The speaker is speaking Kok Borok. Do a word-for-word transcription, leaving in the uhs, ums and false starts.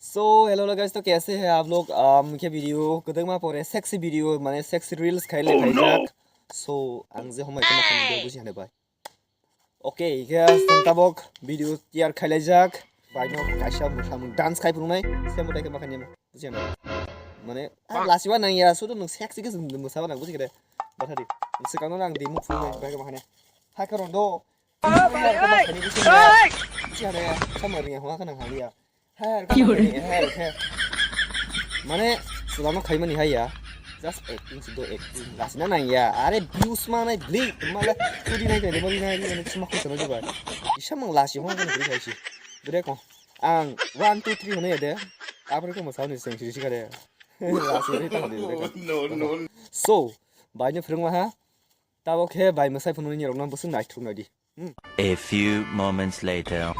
So hello guys, to kaise hai aap log? Ah, mukhe video kwdwkma pore sexy video, mane sexy reels khai le khaijak. So ang je homai kama kama de buji hane bai. Okay, ikhe song tabok video tiyar khai laijak. Bai no kaisa mwsamung dance khai phunuknai. Semo dai kama khani buji hane. Mane ah, lasiba nang ya, sudu nung sexy ke mwsaba nang buji kede. Bathari. Sikano nang di muk phunuknai bai kama khani. Hai karon do. Hai, hai, hai. Hai, hai. Sama ring ya, hwa kana hali ya. Hai, hai, hai, hai. Mane, sulano khaimani hai ya. Just acting, sudo acting. Lasina nang ya. Are views ma nai bli, mala tudi nai nai, mali nai nai, sima ko sana juga. Isa mang lasi hwa kana bli hai si. Bri ko. Ang one two three hone ya de. Apre ko masau ni seng si si kare. Lasi ri ta de. No, no. So, bai ni phrung ha. Tabo khe bai masai phununi rokno bwswk naithok nai di. Hmm. A few moments later.